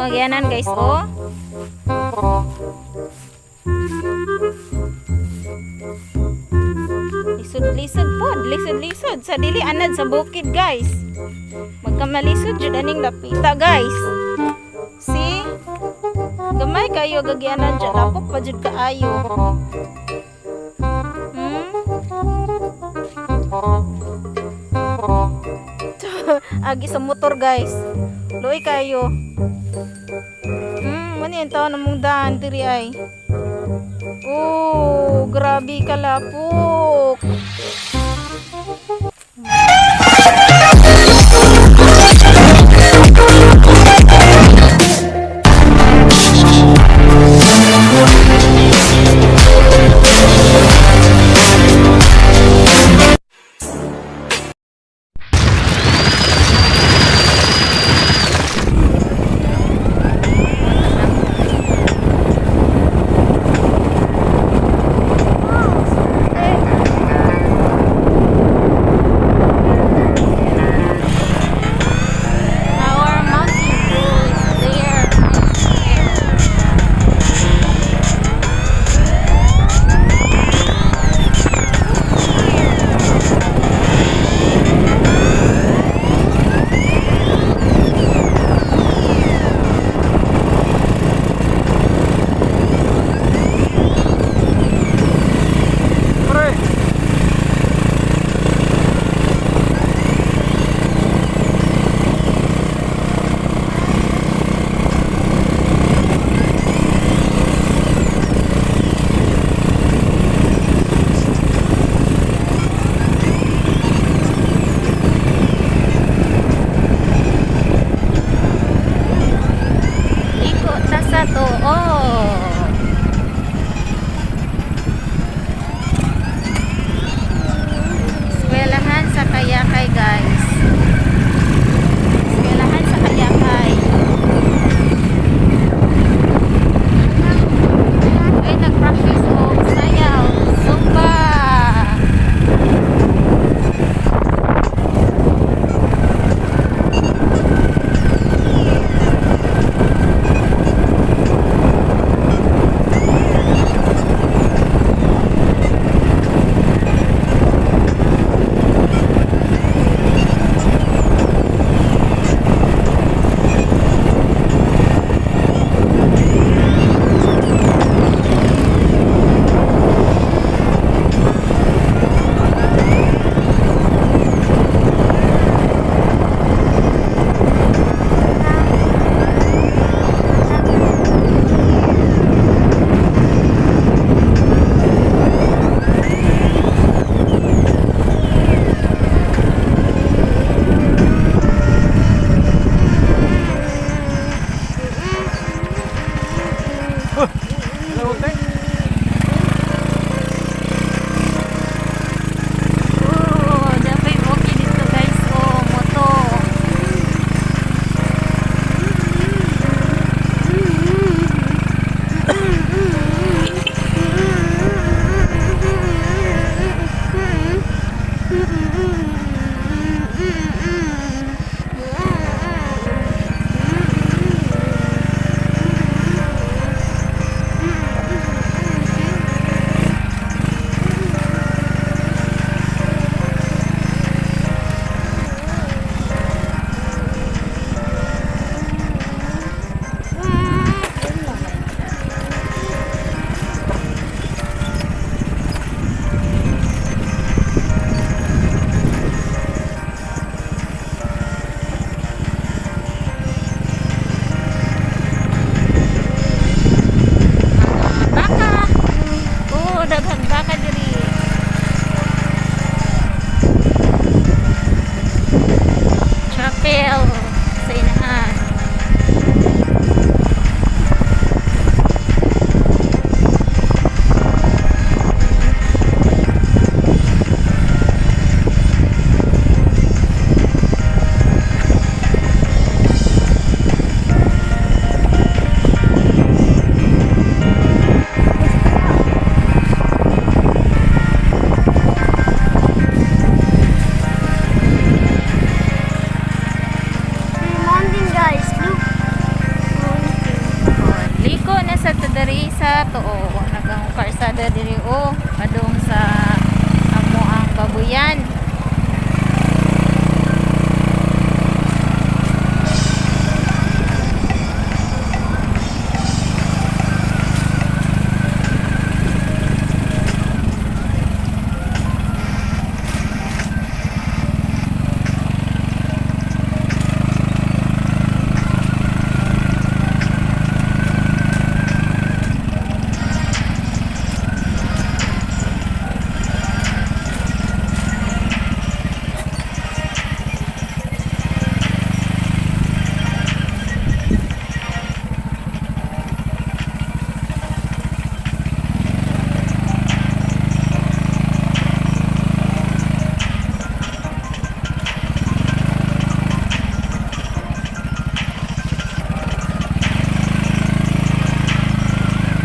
Atong agyanan, guys, oh. Lisod-lisod pod, lisod-lisod sa dili anad sa bukid, guys. Magkamalisod jud aning dapita, guys. See? Gamay kayo gagyanan dyan. Lapok pa jud kaayo. Agi sa motor, guys. Luoy kayo. Mani ang tao namong daan diri ay. Oh, grabe kalapok. To oh, nagang karsada diri oh, padung sa amo ang babuyan.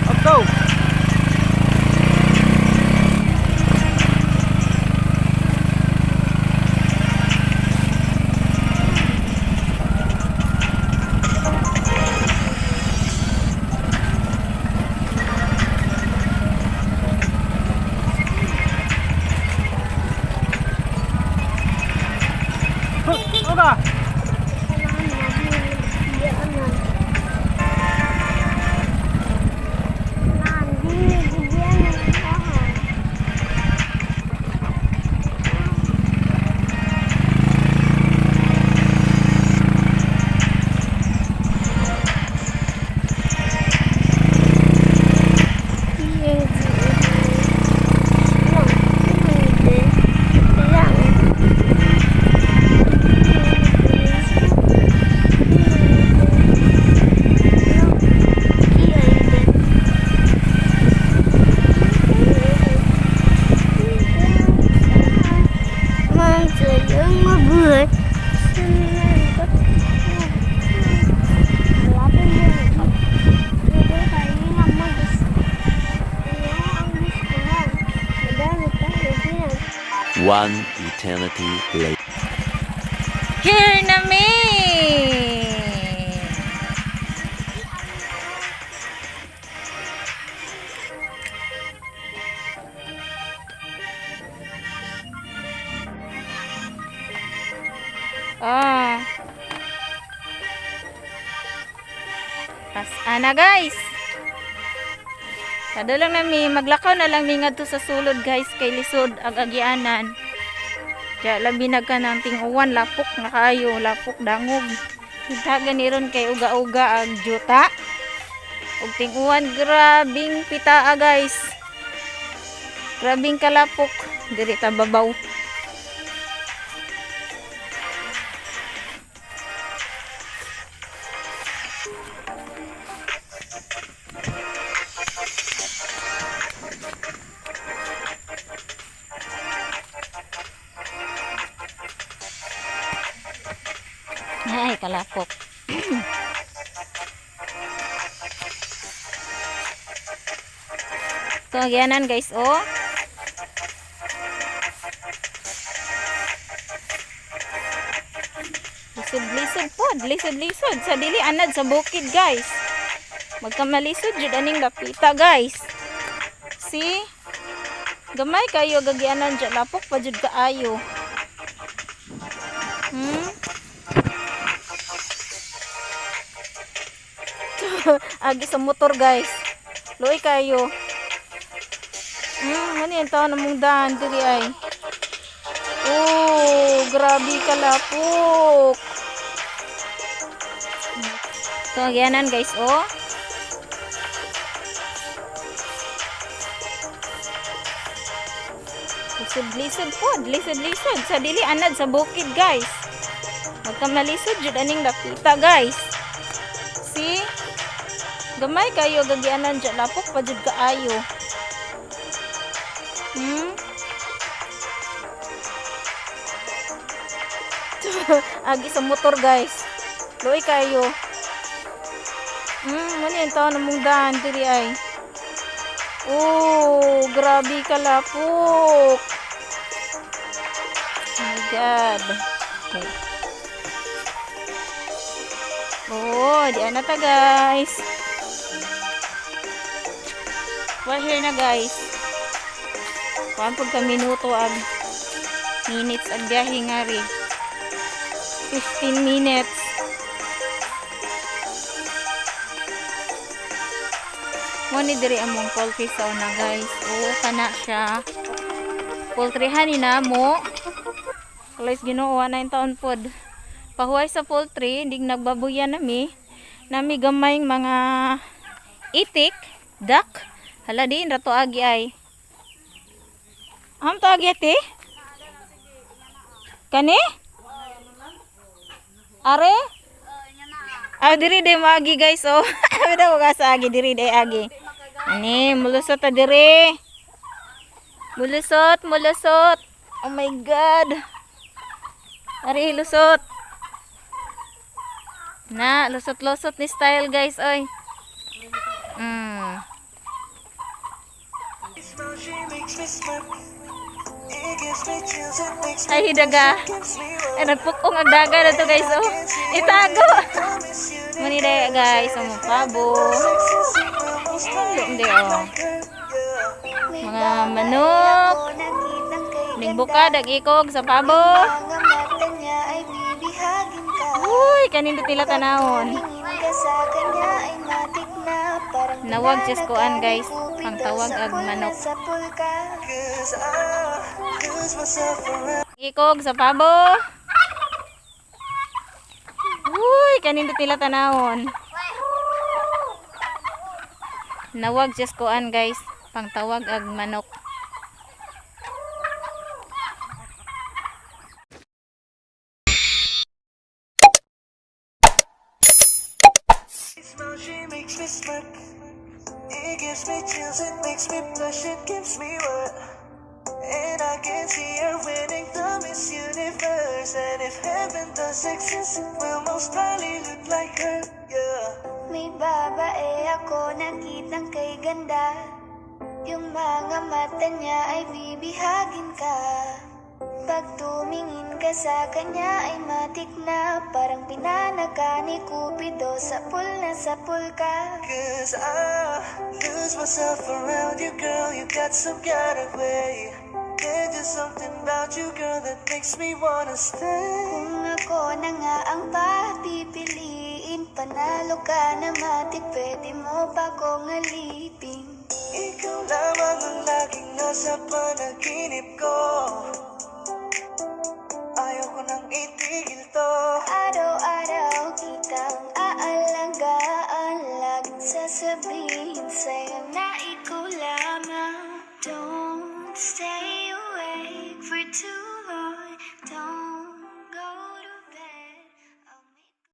Up go! Huh, Oga! One eternity later. Here na mi! Ah. Tas ana guys. Kada lang nami maglakaw na lang mi ngadto sa sulod guys kay lisod ag agianan. Kaya labi na ka ng tinguan, lapok na kayo, lapok dangog. Kita gani ron kay uga-uga ag juta. Ug tinguan, grabing pitaa guys. Grabing kalapok. Diri ta babaw. Ay, kalapok. Ito ang giyanan guys, oh. Lisod-lisod po, lisod-lisod. Sa dili anad sa bukid guys. Magkamalisod jud aning lapita guys. See? Gamay kayo gagianan dyan, lapok pa jud kaayo. Agi sa motor guys. Luoy kayo. Ano yan tao namong daan diri ay. Oh, grabe kalapok. Ito ang giyanan guys, oh. Lisod-lisod po, lisod-lisod. Sa dili anad sa bukid guys. Magkamalisod jud aning lapita guys. See? Gamay kayo gagianan dyan, lapok pa jud kaayo. Agi sa motor guys. Luoy kayo. Ano yan tao namong daan diri ay. Oh, grabe kalapok. Oh my God. Okay. Oh, di na ta guys. We're here na, guys. Kuan pud ka minuto ag minutes ang biyahe nga ri. 15 minutes. Mo ni diri among poultry sa una, guys. Oo, kana siya. Poultryhan ni namo. Kalis Ginoo na yung taon pod. Pahuway sa poultry, hindi nagbabuya nami. Nami gamay mga itik, duck. Hala din rato agi ay. Am to agi, ate? Kani? Are? Ah, diri day maagi, guys, oh. Bida ko ka sa agi diri day agi. Ani, mulusot ta diri. Mulusot, mulusot. Oh my God. Ari, lusot. Na, lusot-lusot ni style, guys, oy. She makes me smirk. It gives me chills, it makes me Ay, hidaga. gives me Ay, nagpukong ang daga na to, guys, oh. Itago. Miss you. Muni day, guys, among pabo. Hindi, oh. Mga manok. Ningbuka, dag-ikog sa pabo. Mga mata niya ay bibihagin ka. Uy, kanindot nila tanawon. Tingin ka sa kanya ay matik na. Parang Nawag just kuan, guys. Cupido Pangtawag sa ag pul na manok. sa pulka. Cause I lose myself around. Ikog sa pabo. Uy, kanindot nila tanawon. Nawag just kuan, guys. Pangtawag ag manok. Smile, she makes me smirk. It gives me chills, it makes me blush, it gives me what? And I can see her winning the Miss Universe. And if heaven does exist, it will most probably look like her, yeah. May babae ako nakitang kay ganda. Yung mga mata niya ay bibihagin ka. Pag tumingin ka sa kanya ay matik na. Parang pinana ka ni Cupido sa pul na sa pul ka. Cause I lose myself around you, girl. You got some kind of way. There's just something about you, girl, that makes me wanna stay. Kung ako na nga ang papipiliin, panalo ka na matik, pwede mo pa kong alipin. Ikaw lamang ang laging nasa panaginip ko. Ayaw ko nang itigil to. Araw-araw kitang aalagaan, laging sasabihin sa'yo na ikaw lamang. Don't stay.